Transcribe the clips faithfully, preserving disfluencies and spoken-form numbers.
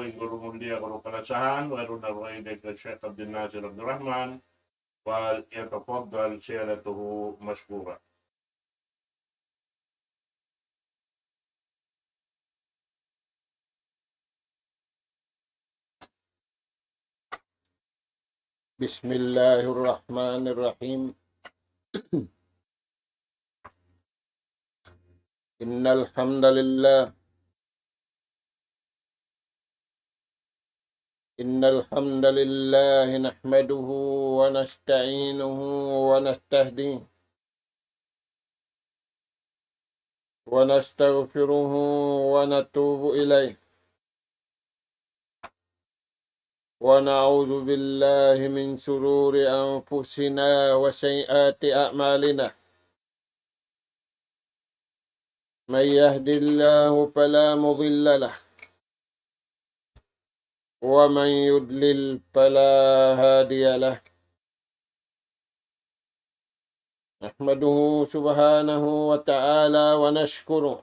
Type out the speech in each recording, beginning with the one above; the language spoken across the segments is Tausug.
in guru mulia, guru kalasahan, guru naruway dayn kan Sheikh Abdul Nasir Abdul Rahman, وليتفضل سيادته مشكورا. بسم الله الرحمن الرحيم. إن الحمد لله، إن الحمد لله نحمده ونستعينه ونستهديه ونستغفره ونتوب إليه، ونعوذ بالله من شرور أنفسنا وسيئات أعمالنا. من يهد الله فلا مضل له، ومن يضلل فلا هادي له. نحمده سبحانه وتعالى ونشكره،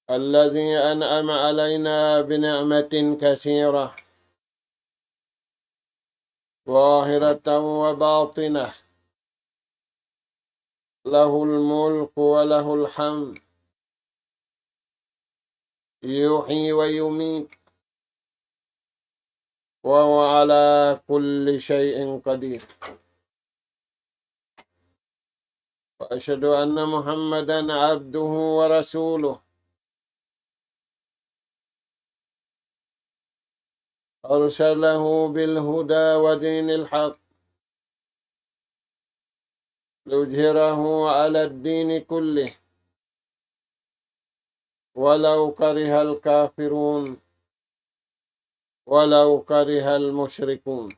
الذي أنعم علينا بنعمة كثيرة، ظاهرة وباطنة، له الملك وله الحمد، يحيي ويميت، وهو على كل شيء قدير. وأشهد أن محمدا عبده ورسوله، أرسله بالهدى ودين الحق ليظهره على الدين كله ولو كره الكافرون، ولو كره المشركون.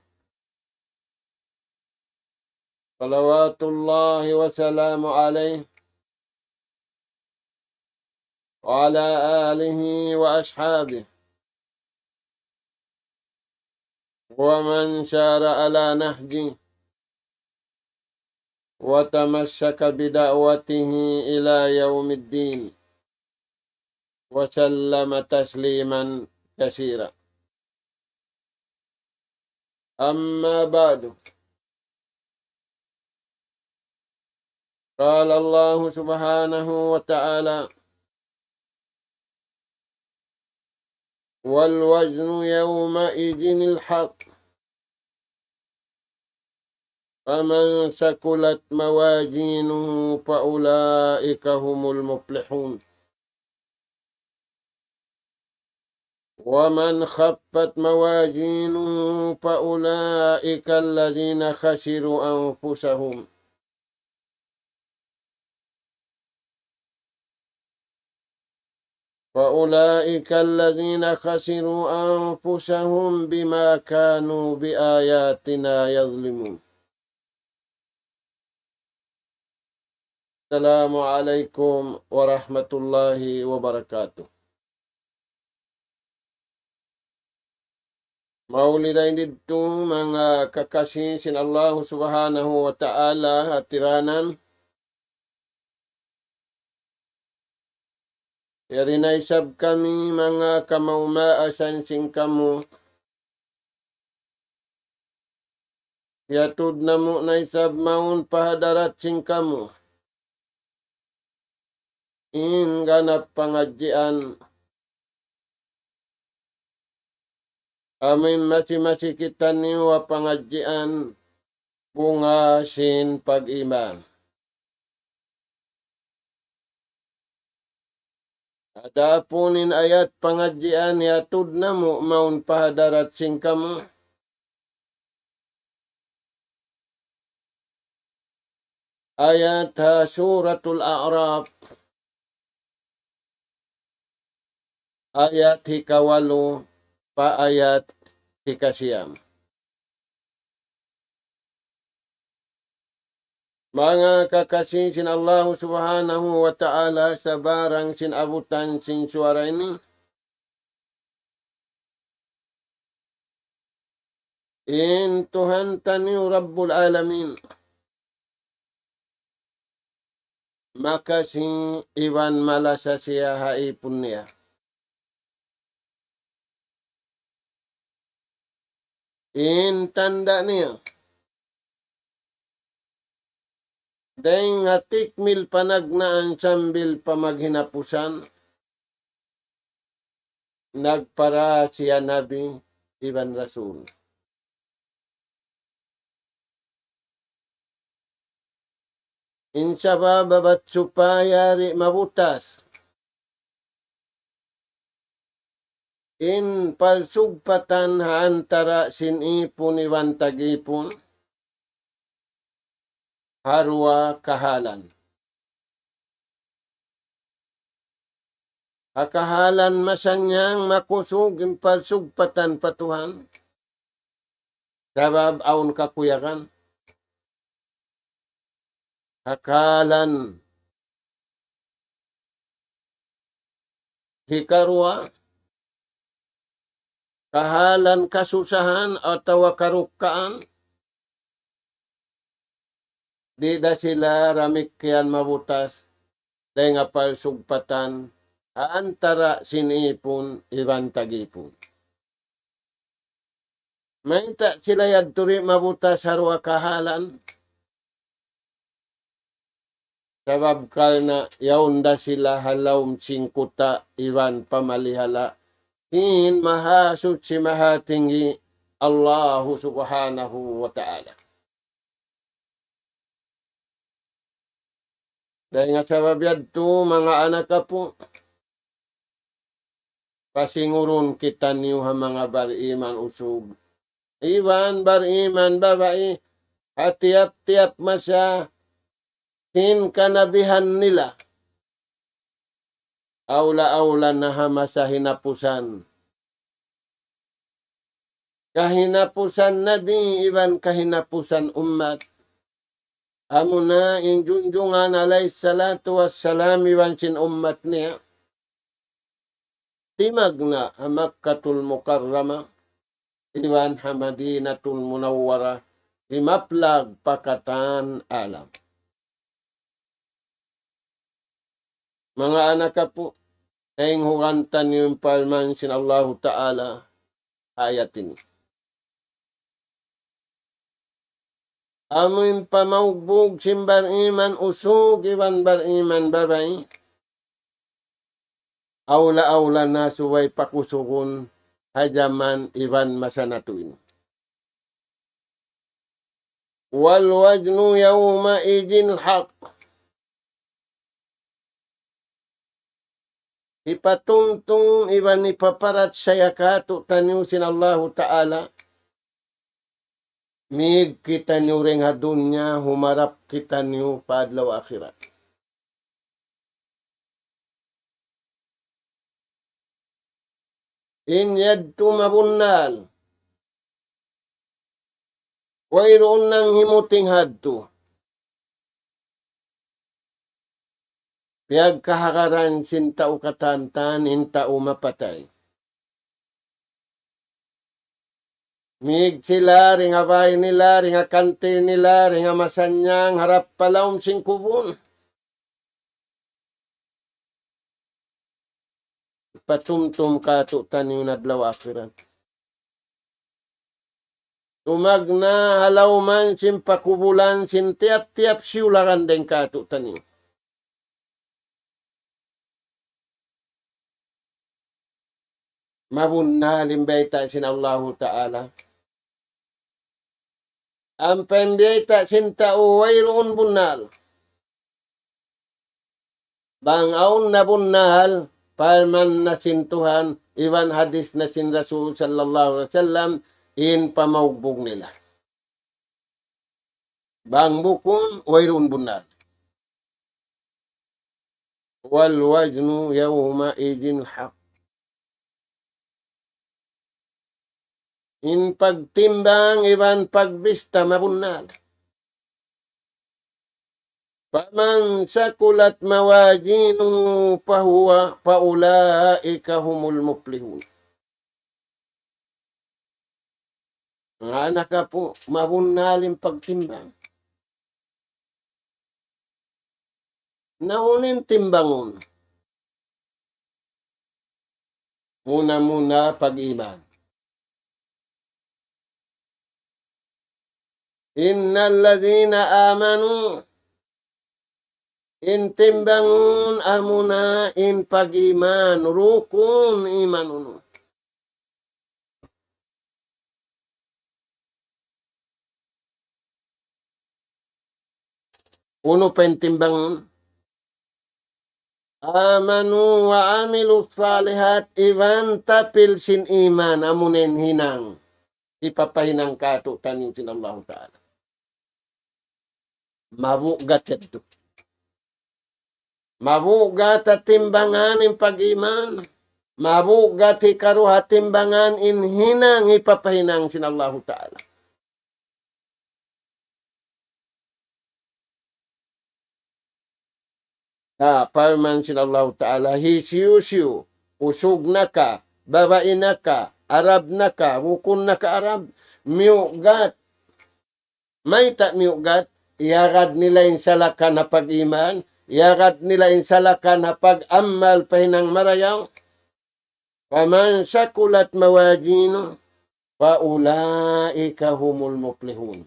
صلوات الله وسلامه عليه وعلى آله وأصحابه ومن سار على نهجه وتمسك بدعوته إلى يوم الدين، وسلم تسليما كثيرا. أما بعد، قال الله سبحانه وتعالى: والوزن يومئذ الحق، فمن ثقلت موازينه فأولئك هم المفلحون، ومن خفت موازينه فأولئك الذين خسروا أنفسهم، فأولئك الذين خسروا أنفسهم بما كانوا بآياتنا يظلمون. السلام عليكم ورحمة الله وبركاته. Mauli dayn didtu manga kakasi sin Allahu Subhanahu wa Ta'ala, hatiranan. Yari na isab kami manga kamaas-maasan sin kamu. Hiyatud namu' na isab mawn pa hadarat sin kamu in ganap pangadjian. Amu in masi-masi kitaniyu ha pangadjian bunga sin pag-iman. Adapun in ayat pangadjian hiyatud namu' mawn pa hadarat sin kamu. Ayat ha Suratul A'raf, ayat hikawalu pa ayat hikasiyam. Manga kakasi sin Allahu Subhanahu wa Ta'ala, sabarang sin abutan sin suwara ini, in Tuhan taniyu Rabbul Alamin, makasi iban malasa siya ha ipun niya. In tanda' niya, dayng ha tikmil panagnaan sambil pa maghinapusan, nagpara siya nabi iban rasul. In sabab bat supaya di' mabutas in palsugpatan ha antara' sin ipun iban tag-ipun, ha duwa kahalan. Ha kahalan masannyang makusug in palsugpatan pa Tuhan, sabab awn kakuyagan. Ha kahalan hikaruwa, kahalan kasusahan atawa karukkaan, di' da sila damikkiyan mabutas dayng ha palsugpatan ha antara' sin ipun iban tag-ipun. Mayta' sila yadtu di' mabutas ha duwa kahalan? Sabab karna' yaun da sila ha lawm sin kuta' iban pamalihala' sin Mahasuchi Mahatinggi Allahu Subhanahu wa Ta'ala. Dayng ha sabab yadtu, manga anak apu', pasingurun kitaniyu ha manga bariman usug iban bariman babai, ha tiyap-tiyap masa sin kanabihan nila, awla-awla na ha masa hinapusan, kahinapusan nabi iban kahinapusan ummat. Amuna in junjungan alayhi salatu wassalam iban sin ummat niya timagna' ha Makkatul Mukarramah iban ha Madinatul Munawwarah, himaplag pa katan alam. Manga anak apu', dayng hugantan niyu in parman sin Allahu Ta'ala ha ayat ini. Amu in pamaugbug sin bariman usug iban bariman babai, awla-awla na subay pakusugun ha jaman iban masa natu' ini. والوزن يومئذ الحق. Hipatumtum iban hipaparachaya kātu'niyu sin Allahu Ta'ala, mīg kitaniyu dayng ha dunya, humarap kitaniyu pa adlaw akhirat. In yadtu mabunnal. Wayruun nanghimuting hadtu. Piyagkahagaran sin tau katantan in tau mapatay. Mīg sila dayng ha bāy nila, dayng ha kanti nila, dayng ha masannyang, harap pa lawm sin kubul. Patumtum kātu'niyu in adlaw akhirat. Tumagna' ha lawman sin pakubulan sin tiyap-tiyap siyularan dayng kātu'niyu. Mabunnal in bayta' sin Allahu Ta'ala. Ampa in bayta' sin tau wayruun bunnal. Bang awn na bunnal, parman na sin Tuhan, iban hadis na sin Rasul sallallahu alayhi wasallam, in pamaugbug nila. Bang bukun, wayruun bunnal. والوزن يومئذ الحق. In pagtimbang iban pagbista mabunnal. فمن ثقلت موازينه فهو، فأولئك هم المفلحون. Manga anak apu', mabunnal in pagtimbang. Na unu in timbangun? Muna-muna pag-iman. إن الذين آمنوا, in timbangun amuna in pag-iman, rukun iman unu. Unu pa in timbangun? آمنوا وعملوا الصالحات, iban tapil sin iman, amuna in hinang hipapahinang kātu'niyu sin Allahu Ta'ala. Mabugat yadtu. Mabugat ha timbangan in pag-iman. Mabugat hikaruwa ha timbangan in hinang hipapahinang sin Allahu Ta'ala. Na, parman sin Allahu Ta'ala, hisiyu-siyu, usug na ka, babai na ka, Arab na ka, bukun na ka Arab, miyugat. Mayta' miyugat? Iyagad nila in salakan ha pag-iman, iyagad nila in salakan ha pag-amal pa hinang marayaw. فمن ثقلت موازينه فأولئك هم المفلحون.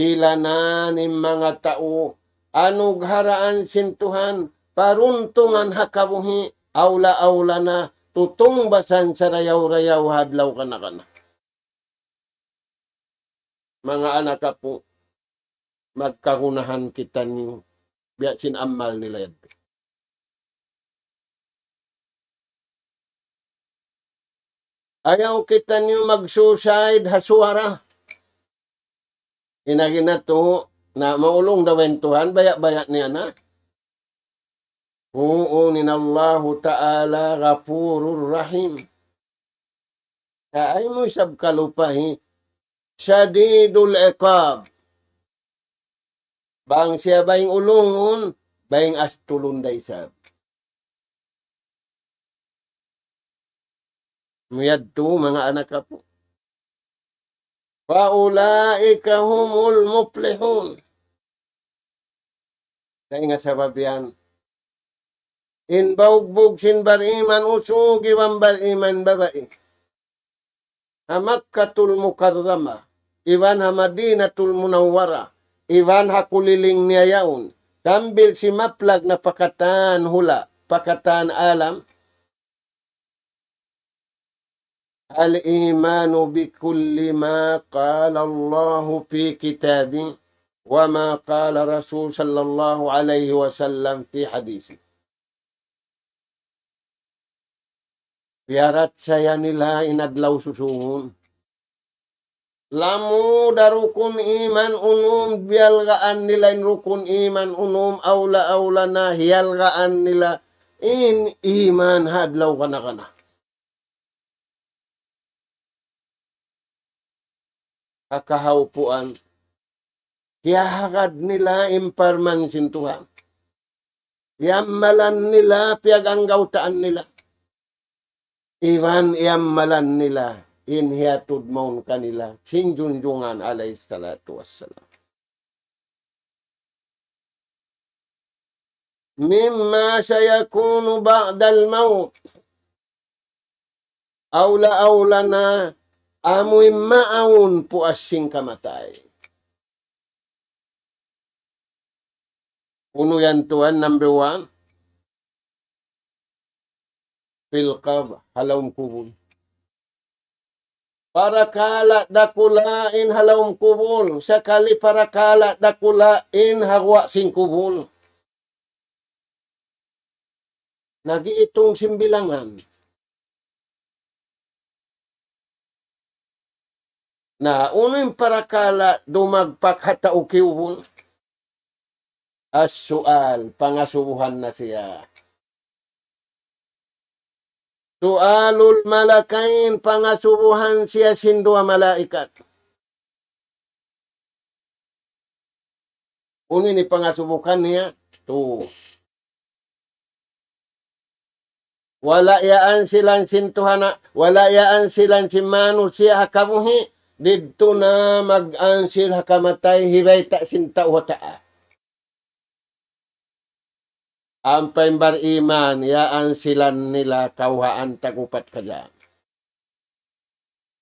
Sila na in manga tau anugharaan sin Tuhan, paruntungan ha kabuhi', awla-awla na tutungbasan sarayaw-rayaw ha adlaw kana-kana. Manga anak apu', magkagunahan kitaniyu biya' sin amal nila yadtu. Ayaw kitaniyu mag-suicide ha suwara. Hinang natu', na maulung daw in Tuhan, baya'-baya' niya na. Huun in Allahu Ta'ala Ghafurur Rahim. Ayaw mu isab kalupahi, Shadidul Iqab. Bang siya baying ulungun, baying astulun da isab. Amu yadtu, manga anak apu'. فأولئك هم المفلحون. Dayn ha sabab yan, in baugbug sin bariman usug iban bariman babai ha Makkatul Mukarramah, iban ha Madinatul Munawwarah, iban ha kuliling niya yaun, sambil simaplag na pa katan hula', pa katan alam, الإيمان بكل ما قال الله في كتابه وما قال رسول صلى الله عليه وسلم في حديثه. Piyarachaya nila in adlaw susungun. Lamud ha rukun iman unum, biyalgaan nila in rukun iman unum, awla-awla na hiyalgaan nila in iman ha adlaw kana-kana. Ha kahaupuan, kiyahagad nila in parman sin Tuhan. Iyammalan nila, piyaganggautaan nila. Iban iyammalan nila in hiyatud mawn kanila sin Junjungan alayhi salatu wassalam. مما سيكون بعد الموت. Awla-awla na amuin maawn puas sin kamatay. Unu yan tuwan, number one? في القبر, ha lawm kubul. Parakala' dakula' in ha lawm kubul, sakali parakala' dakula' in ha guwa' sin kubul. Nag-iitung sin bilangan. Na, unu in parakala' dumagpak ha tau kiyubul? السؤال, pangasubuhan na siya. سؤال الملكين, pangasubuhan siya sin duwa malaikat. Unu in pangasubuhan niya? Tu. Wala' yan silan sin Tuhan, wala' yan silan sin manusiya' ha kabuhi', didtu na mag-ansil ha kamatay, hibayta' sin tau ha taas. Ampa in bariman, yaan sila nila kawhaan tag-upat ka jam.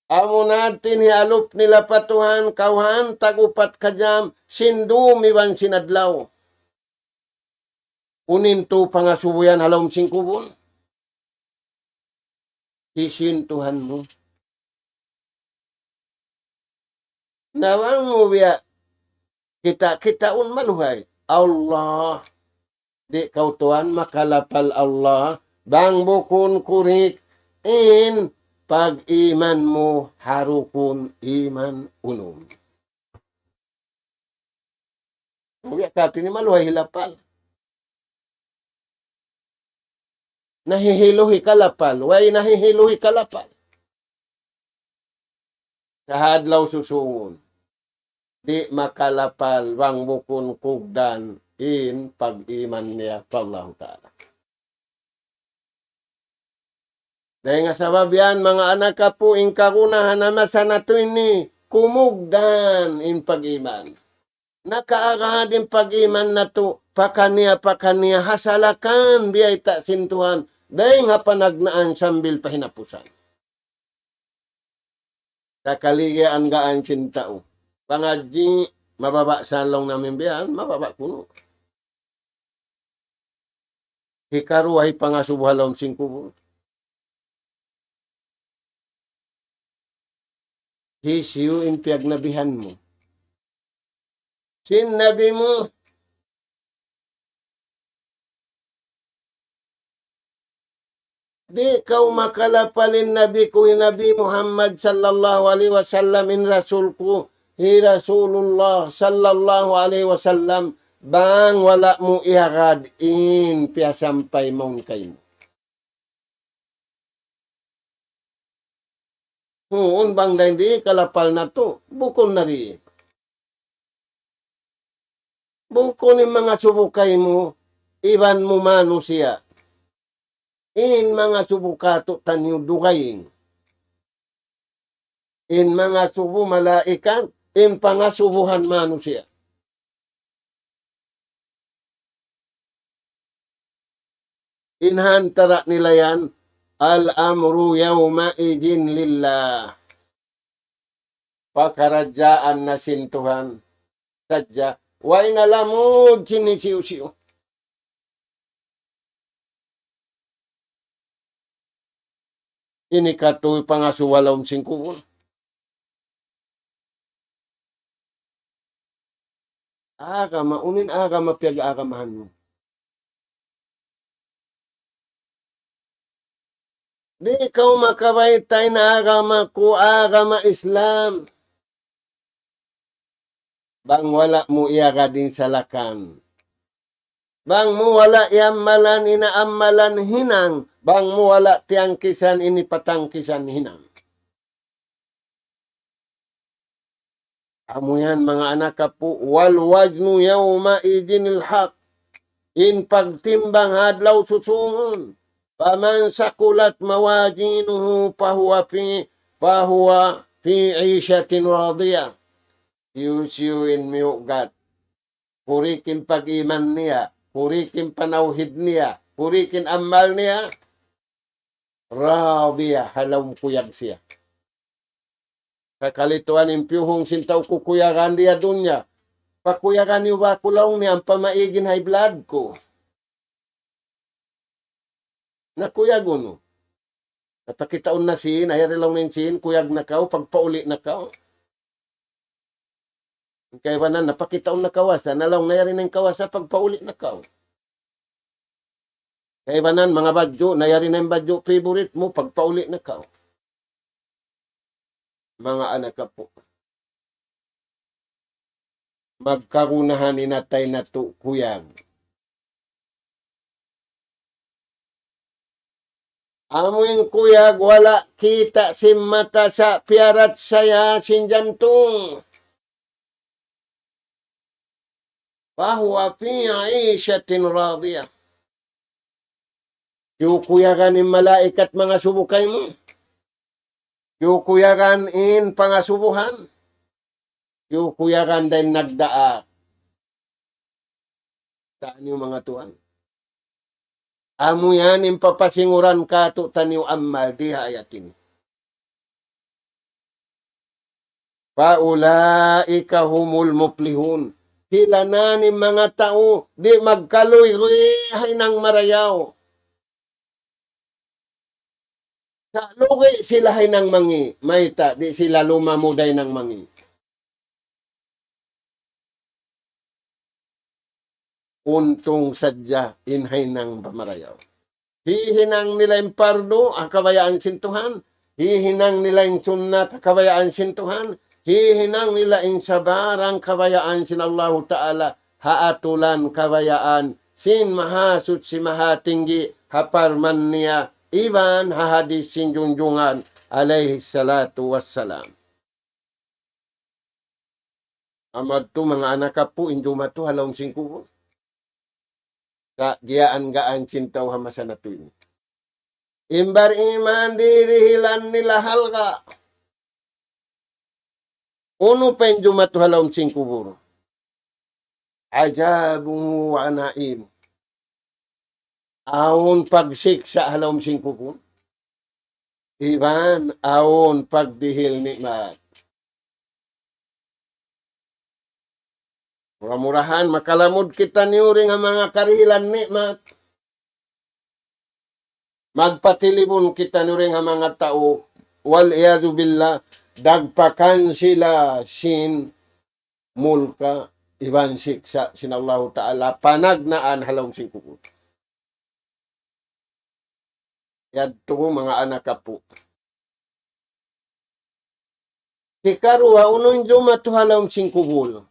Amuna in hiyalup nila pa Tuhan, kawhaan tag-upat ka jam, sin dum iban sin adlaw. Unu in pangasubu yan ha lawm sin kubul? Hisiyu in Tuhan mu? Na bang mu biya' kita'-kitaun maluhay. Allah. Di' kaw tuwan makalapal Allah. Bang bukun kurik in pag-iman mu ha rukun iman unum. Uwi' katu' ini maluhay hilapal. Nahihilu hikalapal, way nahihilu hikalapal. Sa' ha adlaw susungun, di' makalapal bang bukun kugdan in pag-iman niya pa Allahu Ta'ala. Dayn ha sabab yan, manga anak apu', in kagunahan ha masa natu' ini, kumugdan in pag-iman. Nakaagad in pag-iman natu', pakaniya-pakaniya, ha salakan biyayta' sin Tuhan, dayn ha panagnaan sambil pa hinapusan. Sakali yan gaan sin tau. Pangadji', mababa' sa laung namin biyan, mababa' kunu'. Hikaruwa hipangasubu ha lawm sin kubul. Hisiyu in piyagnabihan mu? Sin nabi mu. Di' kaw makalapal in nabi ku, hi Nabi Muhammad sallallahu alayhi wasallam, in rasul ku, hi Rasulullah sallallahu alayhi wasallam, bang wala' mu iyagad in piyasampay mawn kaymu. Huun, bang dayn di kalapal natu', bukun na di. Bukun in mangasubu kaymu, iban mu manusiya'. In mangasubu katu' taniyu dugaing. In mangasubu malaikat, in pangasubuhan manusiya'. In hantara' nila yan, الأمر يومئذ لله. Pakaradjaan na sin Tuhan sadja. Way na lamud sin hisiyu-siyu. Ini katu' pangasubu ha lawm sin kubul. Agama, unu in agama piyag-agamahan mu? Di' kaw makabayta' in agama ku, agama Islam. Bang wala' mu iyagad in salakan. Bang mu wala' iyammalan in iyammalan hinang. Bang mu wala' tiyangkisan in hipatangkisan hinang. Amu yan, manga anak apu', والوزن يومئذ الحق. In pagtimbang ha adlaw susungun. فمن ثقلت موازينه فهو في، فهو في عيشة راضية. Hisiyu-siyu in miyugat. Kurik in pag-iman niya, kurik in panawhid niya, kurik in amal niya. Radiya, ha lawm kuyag siya. Sakali tuwan in piyuhung sin tau kukuyagan di ha dunya. Pakuyagan niyu ba aku laung niya ampa maig in high blood ku. Na kuyag unu. Napakitaun na sin, ayari laung na in sin, kuyag na kaw, pagpauli' na kaw. Kaibanan, napakitaun na kawasa, na laung na yari na in kawasa, pagpauli' na kaw. Kaibanan, manga badju', na yari na in badju', favorite mu, pagpauli' na kaw. Manga anak apu'. Magkagunahan in atay natu' kuyag. Amu in kuyag wala' kita' sin mata sa' piyarachaya sin jantung. فهو في عيشة راضية. Kiyukuyagan in malaikat mangasubu kaymu. Kiyukuyagan in pangasubuhan. Kiyukuyagan da in nagdaak. Taniyu manga tuwan. Amu yan in papasinguran kātu'niyu amal di ha ayat ini. فأولئك هم المفلحون. Sila na in manga tau di' magkalugi ha hinang marayaw. Sa' lugi sila ha hinang mangi', mayta' di' sila lumamud ha hinang mangi'. Untung sadja in ha hinang pamarayaw. Hihinang nila in pardu, ha kabayaan sin Tuhan. Hihinang nila in sunnat, ha kabayaan sin Tuhan. Hihinang nila in sabarang kabayaan sin Allahu Ta'ala, ha atulan kabayaan sin Mahasuchi Mahatinggi, ha parman niya, iban ha hadis sin Junjungan alayhi salatu wassalam. Amu yadtu manga anak apu', in jumatu ha lawm sin kubul. Sa' giyaan-gaan sin tau ha masa natu' ini. In bariman dihilan nila halga'. Unu pa in jumatu ha lawm sin kubul? عذاب ونعيم. Awn pagsiksa' ha lawm sin kubul. Iban awn pagdihil ni'mat. Mura-murahan makalamud kitaniyu dayn ha manga karihilan ni'mat. Magpatilibun kitaniyu dayn ha manga tau, والعياذ بالله, dagpakan sila sin mulka' iban siksa' sin Allahu Ta'ala panagnaan ha lawm sin kubul. Yadtu manga anak apu'. Hikaruwa, unu in jumatu ha lawm sin kubul?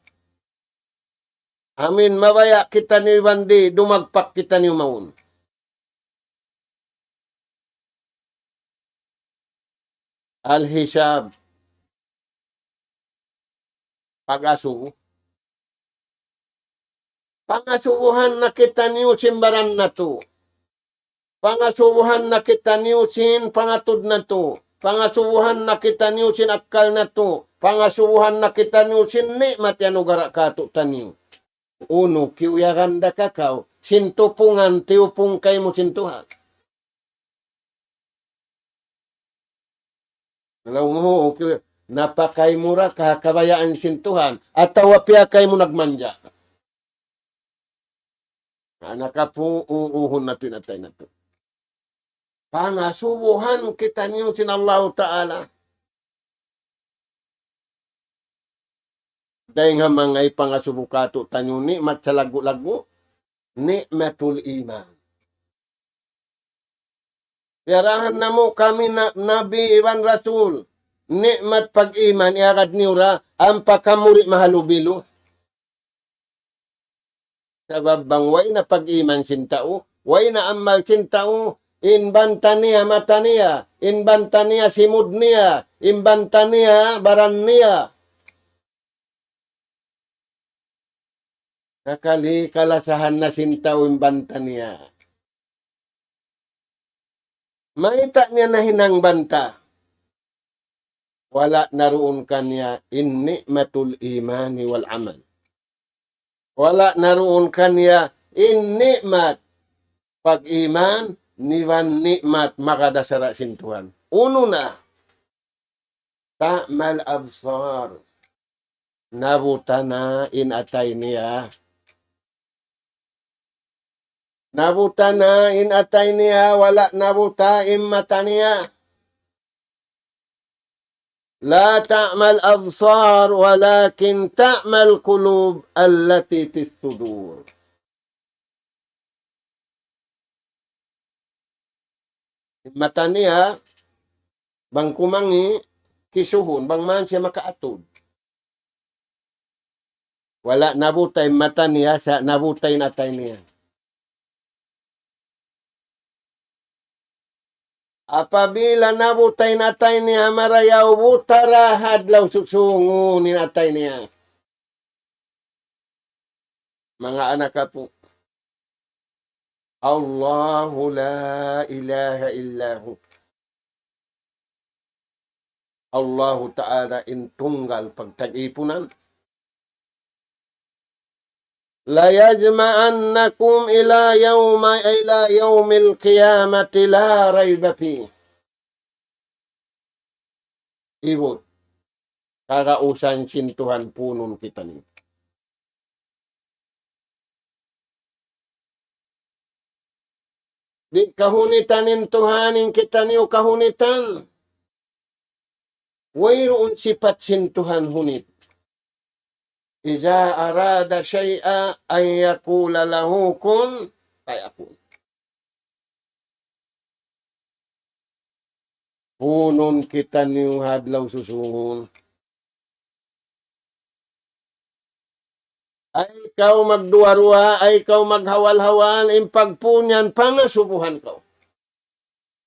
Amin mabaya' kitaniyu iban di', dumagpak kitaniyu mawn. Al-hisab. Pangasubu. Pangasubuhan na kitaniyu sin baran natu'. Pangasubuhan na kitaniyu sin pangatud natu'. Pangasubuhan na kitaniyu sin akkal natu'. Pangasubuhan na kitaniyu sin ni'mat iyanugara' kātu'niyu. Unu, kiyuyagan da ka kaw, sin tupungan, tiyupung kaymu sin Tuhan. Laung mu, okay, napakay mu ra ka kabayaan sin Tuhan, atawa piyakay mu nagmanja'. Anak apu', uuhun natu' in atay natu'. Pangasubuhan kitaniyu sin Allahu Ta'ala. Dayn ha manga hipangasubu kātu'niyu ni'mat salaggu'-laggu', ni'matul iman. Piyarahan namu' kami na, nabi iban rasul, ni'mat pag-iman, iyagad niyu ra, ampa kamu di' mahalubilu. Sabab bang way na pag-iman sin tau, way na amal sin tau, in banta niya mata niya, in banta niya simud niya, in banta niya baran niya. Sakali kalasahan na sin tau in banta niya. Mayta' niya nahinang banta? Wala' na duun kaniya in ni'matul imani wal amal. Wala' na duun kaniya in ni'mat pag-iman, iban ni'mat makadasara' sin Tuhan. Unu na? Ta'mal absar. Nabuta na in atay niya. Nabuta na in atay niya, wala' nabuta in mata niya. لا تعمى الأبصار ولكن تعمى القلوب التي في الصدور. Mata niya, bang kumangi', kisuhun, bang man siya makaatud. Wala' nabuta in mata niya, sa' nabuta in atay niya. Apabila nabuta in atay niya, marayaw buta ra ha adlaw susungun in atay niya. Manga anak apu'. الله لا إله إلا هو. Allahu Ta'ala in tunggal pagtag-ipunan. ليجمعنكم إلى يوم، إلى يوم القيامة لا ريب فيه. Ibu, kagausan sin Tuhan punun kitaniyu. Di' kahunitan in Tuhan in kitaniyu kahunitan. Wayruun sipat sin Tuhan hunit. إذا أراد شيئا أن يقول له كن فيكون. Punun kitaniyu ha adlaw susungun. Ay kaw magduwa-ruwa, ay kaw maghawal-hawal, in pagpun yan, pangasubuhan kaw.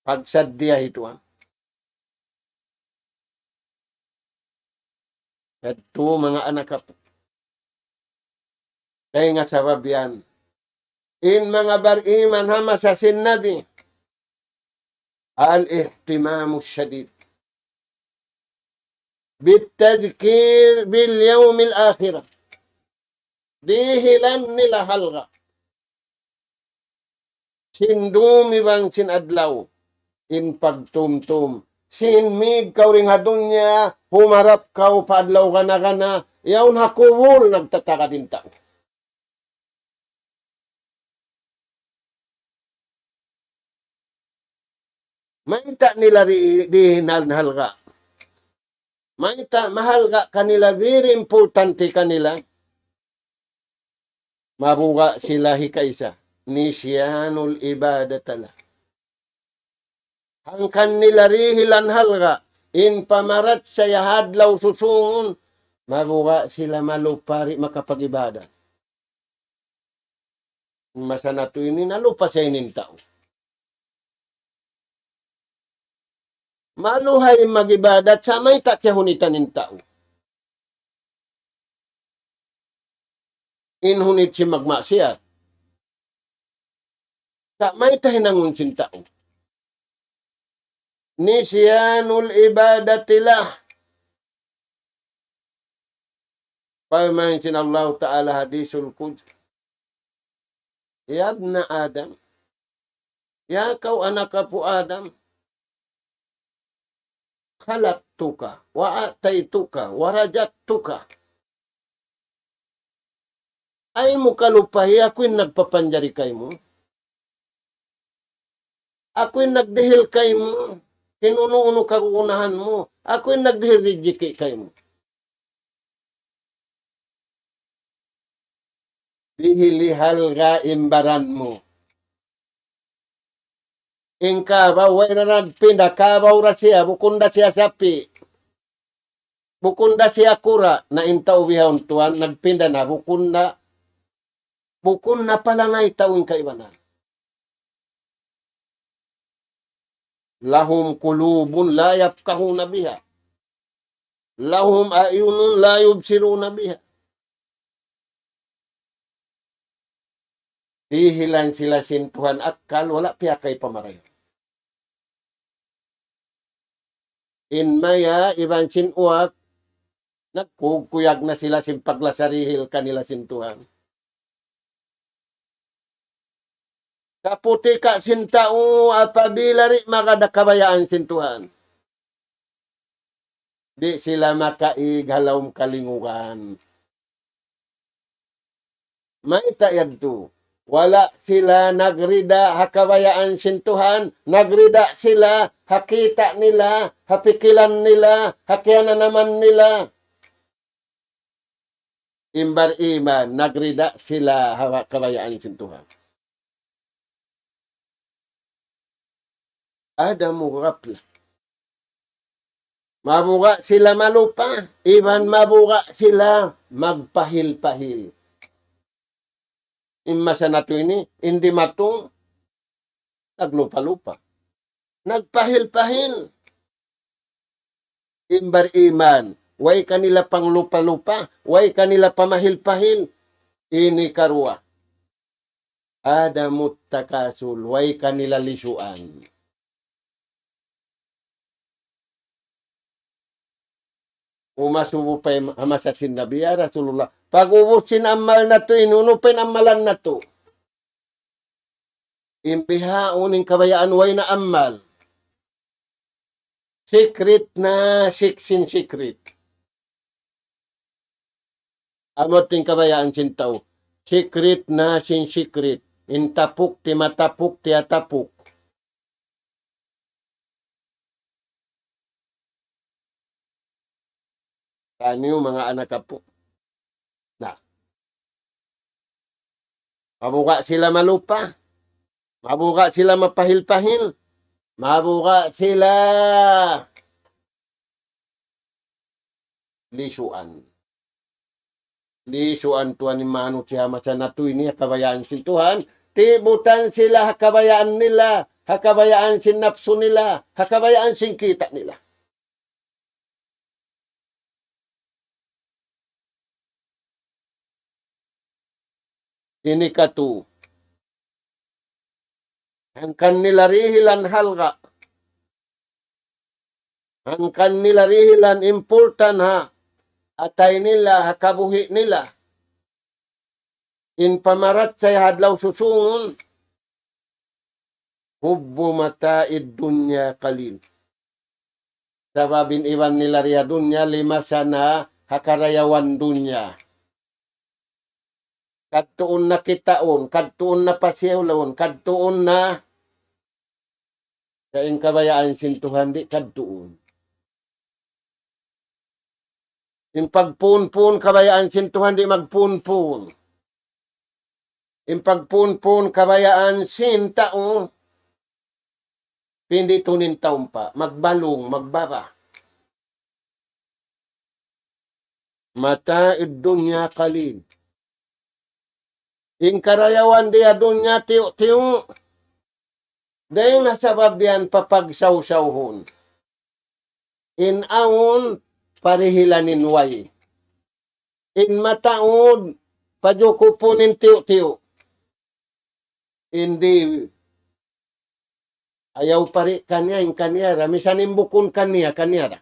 Pagsaddiya itu, ha. Yadtu manga anak apu'. Dayn ha sabab yan. In manga bariman ha masa sin Nabi. الاهتمام الشديد بالتذكير باليوم الآخرة. Dihilan nila halga'. Sin dum iban sin adlaw. In pagtumtum. Sin mig kaw dayn ha dunya, humarap kaw pa adlaw gana-gana, yaun ha kubul nagtatagad in tau. Mayta' nila di-, dihilan halga'? Mayta' mahalga' kanila, very importante kanila? Mabuga' sila hikaisa, نسيان العبادة له. Hangkan nila dihilan halga', in pamarachaya ha adlaw susungun, mabuga' sila malupa di' makapag-ibadat. Masa natu' ini nalupa sa ini in tau. Maluhay mag-ibadat sa' mayta' kiyahunitan in tau. In hunit sin magmaksiyat. Sa' mayta' hinangun sin tau. نسيان العبادة له. Parman sin Allahu Ta'ala hadisul qudsi. يا ابن آدم. Ya kaw anak apu' Adam. خلقتك وأعطيتك ورزقتك. Ayaw mu kalupahi, aku in nagpapanjari kaymu. Aku in nagdihil kaymu. Sin unu-unu kagunahan mu. Aku in nagdihil rijiki' kaymu. Dihili halga' in baran mu. In kabaw, way na nagpinda, kabaw da siya, bukun da siya sapi'. Bukun da siya kura', na in tau bihaun tuwan, nagpinda na, bukun na, bukun na palangay tau in kaibanan. لهم قلوب لا يفقهون بها. لهم أعين لا يبصرون بها. Dihilan sila sin Tuhan akkal, wala' piyakay pamarayaw. In maya iban sin uwak, nagkukuyag na sila sin paglasa dihil kanila sin Tuhan. Kaputika sin tau apabila di' magad ha kabayaan sin Tuhan. Di' sila makaig ha lawm kalingugan. Mayta' yadtu? Wala' sila nagrida ha kabayaan sin Tuhan, nagrida sila ha kita' nila, ha pikilan nila, ha kiyananaman nila. In bariman, nagrida sila ha kabayaan sin Tuhan. عدم الغفلة. Mabuga' sila malupa, iban mabuga' sila magpahil-pahil. In masa natu' ini, in dimatung, naglupa-lupa. Nagpahil-pahil. In bariman, way kanila panglupa-lupa, way kanila pamahil-pahil. Ini karuwa. عدم التكاسل, way kanila lisuan. Umasubu pa ha masa sin Nabi, "Ya Rasulullah, Pag'ubus sin amal natu' ini, unu pa in amalan natu'? In bihaun in kabayaan way na amal. Secret na sik-, sin secret. Amu in kabayaan sin tau. Secret na sin secret. In tapuk ti matapuk, ti atapuk. Kaniyu manga anak apu'. Na. Mabuga' sila malupa. Mabuga' sila mapahil-pahil. Mabuga' sila lisuan. Lisuan tuwan in manusiya' masa natu' ini ha kabayaan sin Tuhan. Tibutan sila ha kabayaan nila, ha kabayaan sin napsu nila, ha kabayaan sin kita' nila. Ini katu. Hangkan nila dihilan halga'. Hangkan nila dihilan important ha atay nila, ha kabuhi' nila. In pamarachaya ha adlaw susūngun, حب متاع الدنيا قليل. Sabab in iban nila di ha dunya, limasa na ha karayawan dunya. Kadtuun na kitaun, kadtuun na pasiyulun, kadtuun na. Sa' in kabayaan sin Tuhan di' kadtuun. In pagpunpun kabayaan sin Tuhan di' magpunpun. In pagpunpun kabayaan sin tau, pinditun in taumpa, magbalung, magbaba. متاع الدنيا قليل. In karayawan di ha dunya tiyu'-tiyu'. Dayn ha sabab yan papagsawsawhun. In awn parihilan in way. In mataud pajukupun in tiyu'-tiyu'. In di ayaw pari kaniya, in kaniya ra. Misan in bukun kaniya, kaniya ra.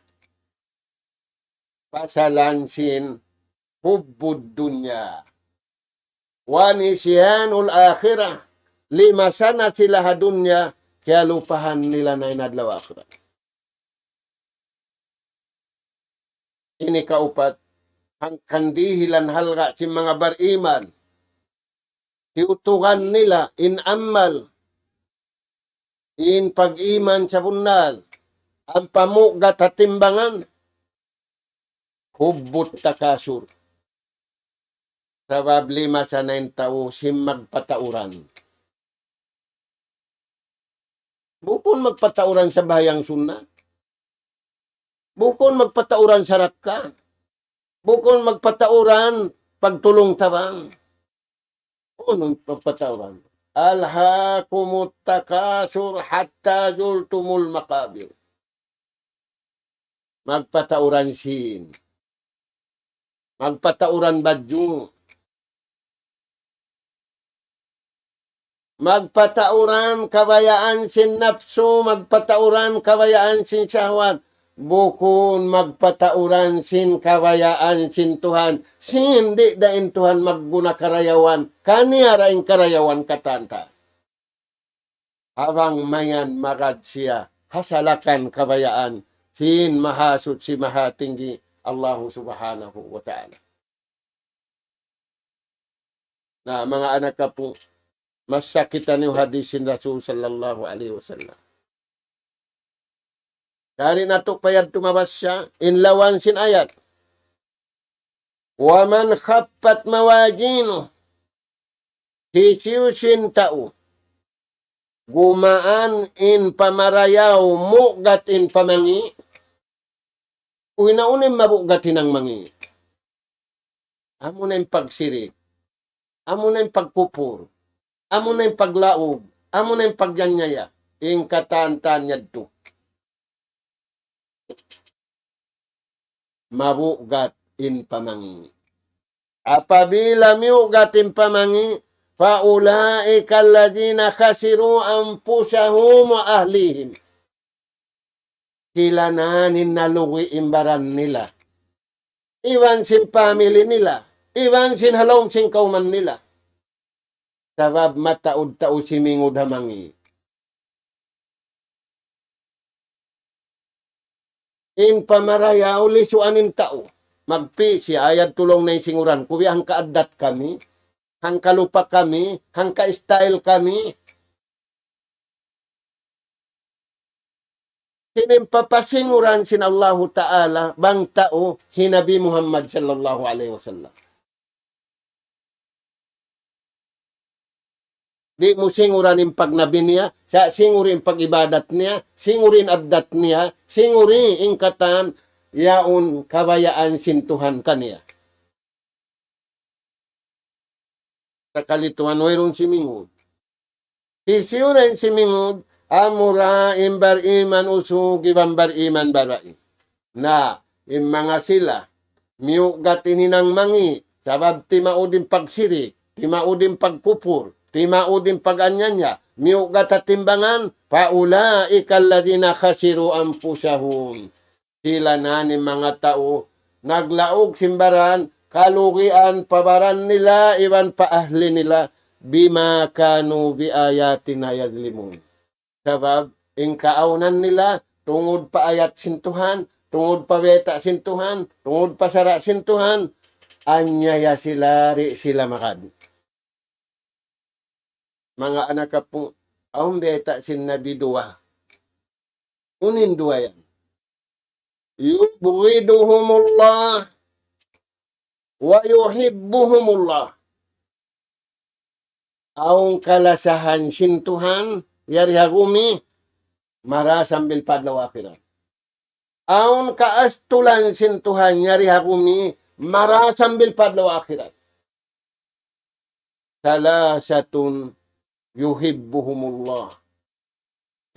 Pasalan sin حب الدنيا ونسيان الآخرة. Limasa na sila ha dunya, kiyalupahan nila na in adlaw akhirat. Ini kaupat, hangkan dihilan halga' sin manga bariman. Tiyutugan nila in amal, in pag-iman sabunnal, ampa mugat ha timbangan, حب التكاثر. Sabab limasa na in tau sin magpatauran. Bukun magpatauran sambahayang sunnat. Bukun magpatauran sarakka. Bukun magpatauran pagtulung tabang. Unu in pagpatauran? ألهاكم التكاثر حتى زرتم المقابر. Magpatauran sīn. Magpatauran badju'. Magpatauran kabayaan sin napsu, magpatauran kabayaan sin sahwat. Bukun magpatauran sin kabayaan sin Tuhan. Sin di' da in Tuhan magguna karayawan. Kaniya ra in karayawan katan ta. Bang mayan magad siya ha salakan kabayaan sin Mahasuchi Mahatinggi Allahu Subhanahu wa Ta'ala. Na, manga anak apu', masa kitaniyu hadis sin Rasul sallallahu alayhi wasallam. Dari natu' pa yadtu mabassa in lawan sin ayat. ومن خفت موازينه. Hisiyu-siyu in tau gumaan in pamarayaw, mugat in pamangi'. Uy, na unu in mabugat hinang mangi'? Amuna in pagsirik. Amuna in pagkupur. Amuna in paglaug. Amuna in pagyanyaya. In katan-katan yadtu. Mabugat in pamangi'. Apabila miyugat in pamangi', فأولئك الذين خسروا أنفسهم وأهليهم. Sila na in nalugi' in baran nila. Iban sin family nila. Iban sin ha lawm sin kawman nila. Sabab mataud tau simingud ha mangi'. In pamarayaw lisuan in tau. Magpi' siya ayad tulung na in singuran. Kuwi hangka addat kami, hangka lupa kami, hangka style kami. Sin in papasinguran sin Allahu Ta'ala, bang tau hi Nabi Muhammad sallallahu alayhi wasallam. Di' mu singuran in pagnabi niya, sa' singuri in pag-ibadat niya, singuri in addat niya, singuri in katan yaun kabayaan sin Tuhan kaniya. Sakali tuwan wayruun simingud. Hisiyu na in simingud, amura in bariman usug iban bariman babai. Na, in manga sila, miyugat in hinang mangi', sabab timaud in pagsirik, timaud in pagkupur, timaud in pag-anyanya, miyugat ha timbangan, فأولئك الذين خسروا أنفسهم. Sila na in manga tau naglaug sin baran, kalugian pa baran nila iban pa ahli nila, بما كانوا بآياتنا يظلمون. Sabab in kaawnan nila tungud pa ayat sin Tuhan, tungud pa bayta' sin Tuhan, tungud pa sara' sin Tuhan, anyaya sila, di' sila makadi. Manga anak apu', awn bayta' sin Nabi duwa. Unu in duwa yan? يبغضهم الله ويحبهم الله. Awn kalasahan sin Tuhan yari ha gumi, mara sambil pa adlaw akhirat. Awn kaastulan sin Tuhan yari ha gumi, mara sambil pa adlaw akhirat. ثلاثة يحبهم الله.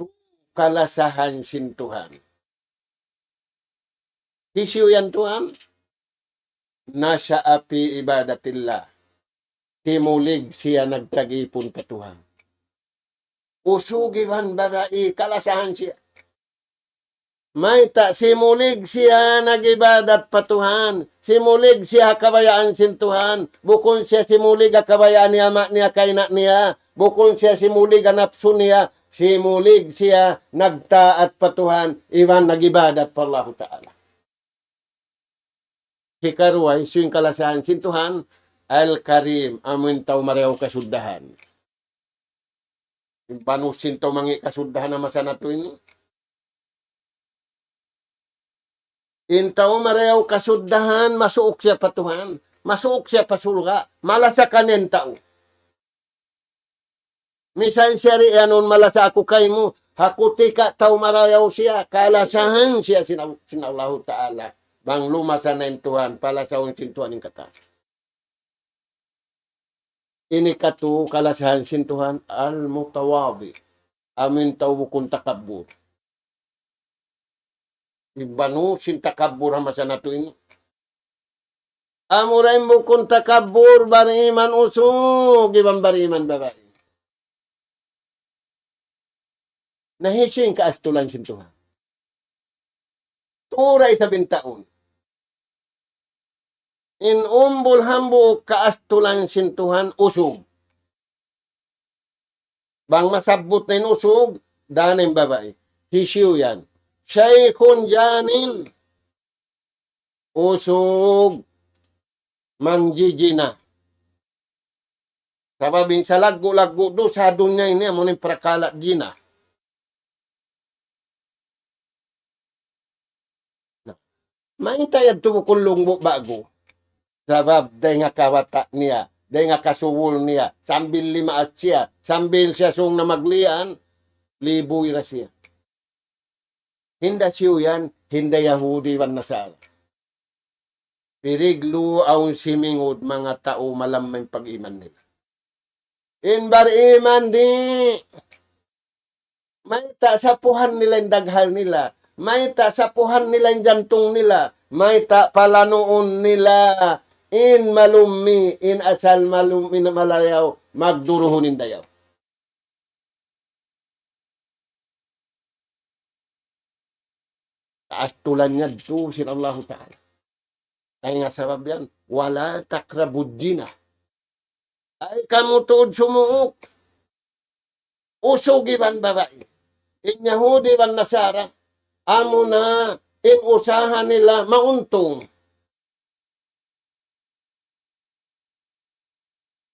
Tu kalasahan sin Tuhan. Hisiyu yan, tuwan? نشأ في عبادة الله. Simulig siya nagtagipun pa Tuhan. Usug iban babai, kalasahan siya. Mayta'? Simulig siya nag-ibadat pa Tuhan. Simulig siya ha kabayaan sin Tuhan. Bukun siya simulig ha kabayaan niya, ama' niya, kayna' niya. Bukun siya simulig ha napsu niya. Simulig siya nagtaat pa Tuhan, iban nag-ibadat pa Allahu Ta'ala. Hikaruwa, hisiyu in kalasahan sin Tuhan? Al-Karim, amu in tau marayaw kasuddahan. In banu sin tau mangi' kasuddahan ha masa natu' ini. In tau marayaw kasuddahan, masuuk siya pa Tuhan. Masuuk siya pa surga'. Malasa kaniya in tau. Misan siya di' iyanun malasa aku kaymu, ha kutika tau marayaw siya, kalasahan siya sin, sin Allahu Ta'ala. Bang lumasa na in Tuhan, palasahun sin Tuhan in katan. Ini katu kalasahan sin Tuhan, al-mutawadi'. Amu in tau bukun takabbur. Iban sin takabbur ha masa natu' ini. Amura in bukun takabbur, bariman usug, iban bariman babai. Na hisiyu in kaastulan sin Tuhan? Tura isab in taun. In umbul hambuuk kaastulan sin Tuhan usug. Bang masabbut na in usug, daan na in babai. Hisiyu yan? شيخ جان. Usug mangjijina. Sabab in salaggu'-laggu' dusa ha dunya ini amu in parakala' jina. Na, mayta' yadtu bukun lungbu' ba'gu? Sabab dayn ha kabata' niya, dayn ha kasubul niya, sambil limaas siya, sambil siya sung na magliyan, libuy ra siya. Hinda Siyu yan, hinda Yahudi iban Nasara. Piriglu awn simingud manga tau malamma in pag-iman nila. In bariman di', mayta' sapuhan nila in daghal nila, mayta' sapuhan nila in jantung nila, mayta' palanuun nila in malummi', in asal malummi' na malayaw, magduruhun in dayaw. Kaastulan yadtu sin Allahu Ta'ala. Ay nga sabab yan, ولا تقربوا الزنا. Ay kamu tuud sumuuk. Usug iban babai. In Yahudi iban Nasara, amuna in usaha nila mauntung.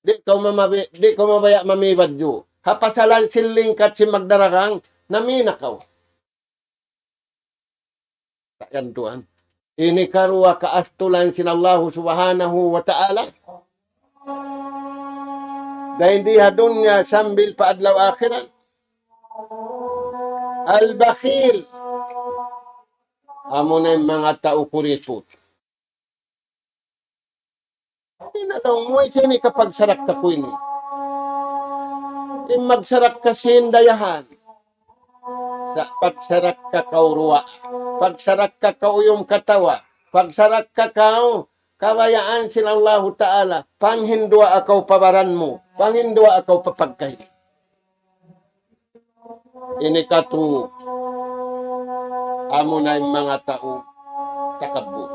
Di' kaw mamabi-, di' kaw mabaya' mamibadju'. Ha pasalan sin lingkat sin magdaragang, namina kaw. Sa' yan tuwan. Ini karuwa kaastulan sin Allahu Subhanahu wa Ta'ala. Dayn di ha dunya sambil pa adlaw akhirat. Al-bakhil. Amuna in manga tau kuriput. Di' na laung mu, "Ay, sini ka pagsarakka ku ini. In magsarakka sin dayahan." Sa' pagsarakka kaw ruwa, pagsarakka kaw uyum katawa, pagsarakka kaw kabayaan sin Allahu Ta'ala, panghinduwaa kaw pa baran mu, panghinduwaa kaw pa pagkahi. Ini katu', amuna in manga tau takabbur.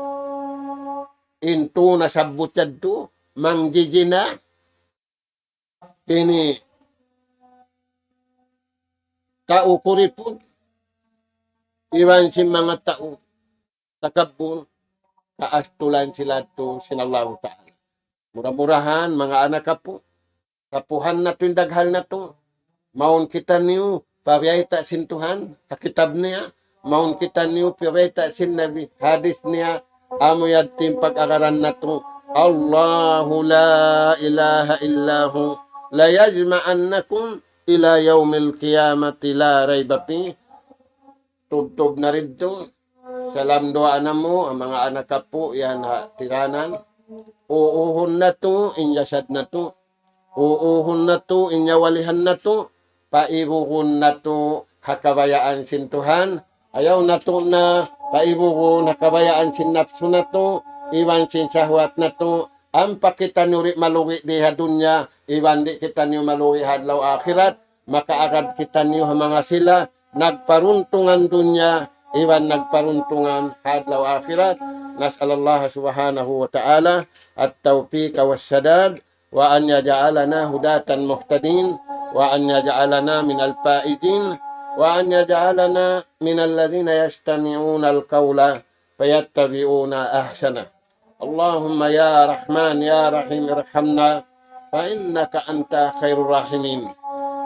In tū nasabbut yadtu, mangjijina, ini tau kuriput, iban sin manga tau takabbur, kaastulan sila yadtu sin Allahu Ta'ala. Mura-murahan, manga anak apu', kapuhan natu' in daghal natu'. Mawn kitaniyu pa biyayta' sin Tuhan, ha kitab niya. Mawn kitaniyu pa biyayta' sin Nabi, hadis niya. Amu yadtu in pag-agaran natu'. الله لا إله إلا هو ليجمعنكم إلى يوم القيامة لا ريب فيه. Tubtub na didtu. Salam duwaa namu', ha manga anak apu', yan ha tiranan. Uuhun natu', in jasad natu'. Uuhun natu', in nyawalihan natu'. Paibugun natu', ha kabayaan sin Tuhan. Ayaw natu' na paibugun, ha kabayaan sin napsu natu'. Iban sin sahwat natu'. Ampa kitaniyu di' malugi' di ha dunya, iban di' kitaniyu malugi' ha adlaw akhirat, makaagad kitaniyu ha manga sila nagparuntungan dunya, iban nagparuntungan ha adlaw akhirat. نسأل الله سبحانه وتعالى التوفيق والسداد، وأن يجعلنا هداة مهتدين، وأن يجعلنا من الفائزين، وأن يجعلنا من الذين يستمعون القول فيتبعون أحسنه. اللهم يا رحمن يا رحيم ارحمنا فإنك أنت خير الراحمين.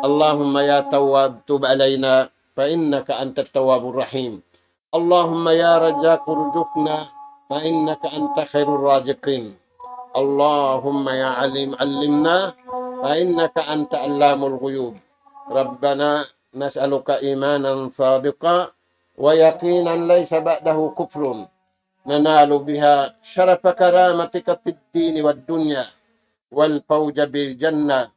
اللهم يا تواب تب علينا فإنك أنت التواب الرحيم. اللهم يا رزاق ارزقنا فإنك أنت خير الرازقين. اللهم يا عليم علمنا فإنك أنت علام الغيوب. ربنا نسألك إيمانا صادقا ويقينا ليس بعده كفر ننال بها شرف كرامتك في الدين والدنيا والفوز بالجنة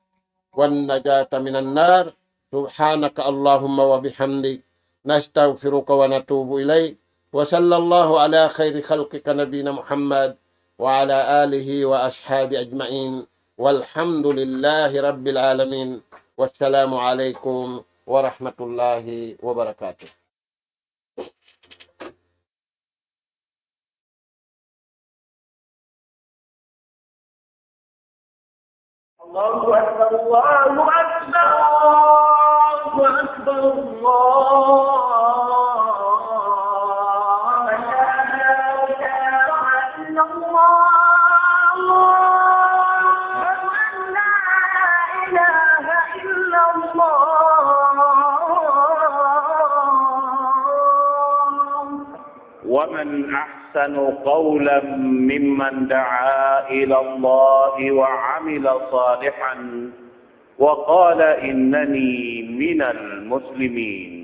والنجاة من النار. سبحانك اللهم وبحمدك نستغفرك ونتوب إليك. وصلى الله على خير خلقك نبينا محمد وعلى آله وأصحابه أجمعين. والحمد لله رب العالمين. والسلام عليكم ورحمة الله وبركاته. الله أكبر، الله أكبر، الله أكبر، الله أكبر. أشهد أن لا إله إلا الله. أشهد أن لا إله إلا الله. ومن أحسن قولا ممن دعا إلى الله وعمل صالحا وقال إنني من المسلمين.